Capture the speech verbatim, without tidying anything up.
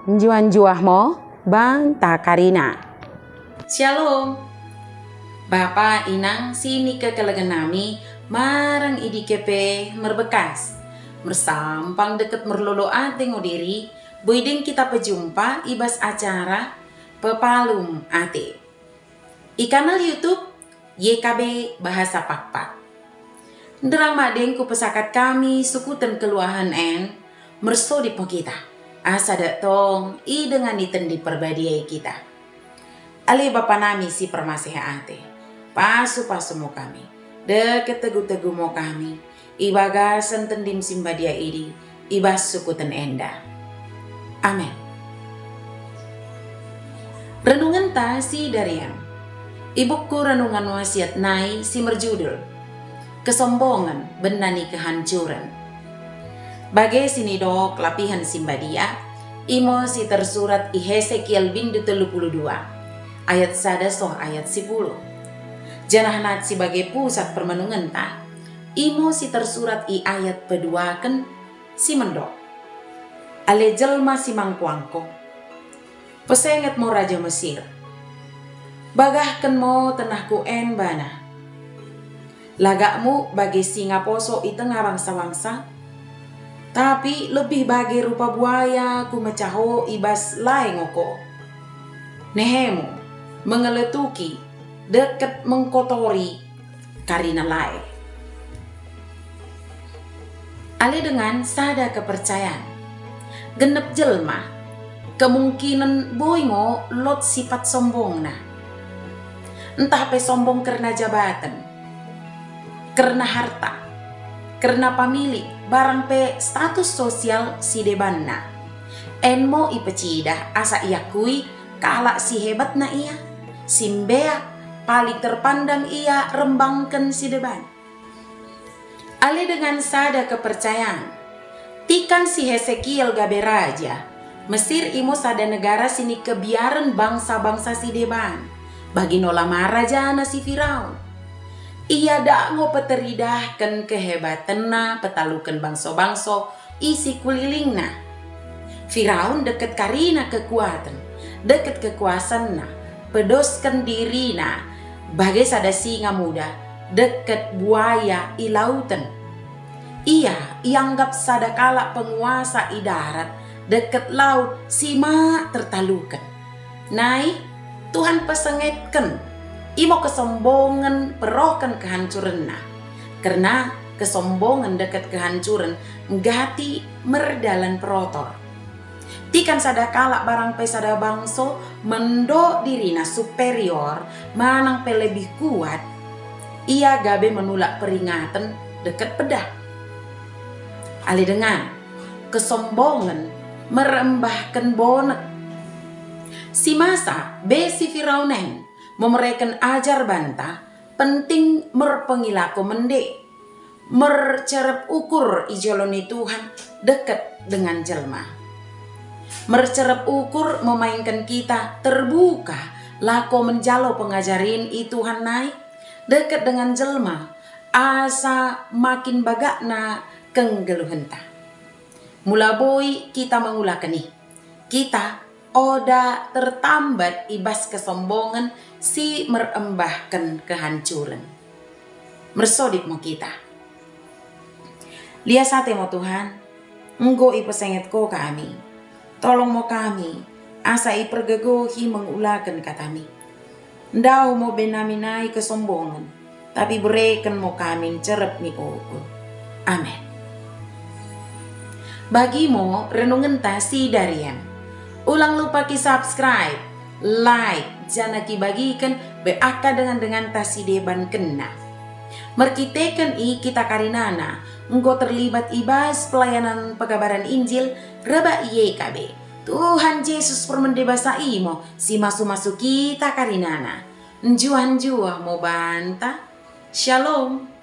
Njuah-njuah mo banta karina. Syalom. Bapa inang sinikekelengen nami marang i dike pe merbekkas. Mersampang dekket merlolo ate ngo diri, boi deng kita pejumpa i bas acara Pepalum Ate i kanal YouTube Y K B Bahasa Pakpak. Nderrang madeng kupesakat kami sukuten kenggeluhen en, mersodip mo kita, asa dak tong idengani Tendi Perbadia i kita. Ale Bapa nami si permaseh ate, pasu-pasu mo kami, dekket tegu-tegu mo kami, i bagasen Tendim si mbadia idi, i bas sukuten enda. Amen. Renungenta sidarien i bukku Renungan Wasiat nai si merjudul Kesombongen Bennani Kehancuren. Bage sinidok lapihen si mbadia, imo si tersurat i Hesekiel bindu tellu puluh dua, ayat sada soh ayat sipuluh. Janah nat si bage pusat permenungenta, imo si tersurat i ayat peduaken si mendok, ale jelma si mangko-angko, pesenget mo raja Mesir, bagahken mo tennahku en bana. Lagakmu bage singa poso i tengah bangsa-bangsa, tapi lebih bage rupa buaya kumeca ho i bas lae ngo ko. Nehemu mengeletuki dekket mengkotori karina lae. Ale dengan sada kepercayaan, gennep jelma kemungkinen boi ngo lot sipat sombongna. Ntah pe sombong kerna jabaten, kerna harta, kerna pamili, barang pe status sosial sidebanna. En mo ipecidah asa iakui kalak si hebatna ia, si mbeak, paling terpandang ia rembangken sideban. Ale dengan sada kepercayaan, tikan si Hesekiel gabe raja, Mesir imo sada negara sinikebiaren bangsa-bangsa sideban, bagi nola ma rajana si Firaun. Ia dak ngo peteridahken kehebatenna petaluken bangso-bangso i sikulilingna. Firaun dekket karina kekuaten, dekket kekuasanna, pedosken dirina bage sada singa muda, dekket buaya i lauten. Ia ianggap sada kalak penguasa i darat dekket laut si mak tertaluken. Nai, Tuhan pesengetken, imo kesombongen perohken kehancurenna, kerna kesombongen dekket kehancuren nggati merdalan perotor. Tikan sada kalak barang pe sada bangso mendok dirina superior manang pe lebih kuat, ia gabe menulak peringaten dekket peddah. Ale dengan, kesombongen merembahken bonek. Si masa be si Firaun en memereken ajar banta penting merpengilako mende, mercerrep ukur i jolo ni Tuhan dekket dengan jelma. Mercerrep ukur memaingken kita terbuka lako menjalo pengajarin i Tuhan nai dekket dengan jelma, asa makin bagakna kenggeluhenta. Mula boi kita mengulaken i, kita oda tertambat i bas kesombongen si merembahken kehancuren. Mersodip mo kita. Lias ate mo Tuhan, enggo ipesenget ko kami. Tolong mo kami, asa ipergegohi mengulaken katami. Ndaoh mo be nami nai kesombongen, tapi bereken mo kami ncerrep ni ukur. Amen. Bagi mo renungenta sidarien, ulang lupa ki-subscribe, like, janah kibagiken be akka dengan-denganta sidebankenna. Merkiteken i kita karinana enggo terlibat i bas pelayanan pekabaran Injil rebbak Y K B. Tuhan Jesus permende basa imo si masu-masu kita karinana. Njuah-njuah mo banta. Shalom.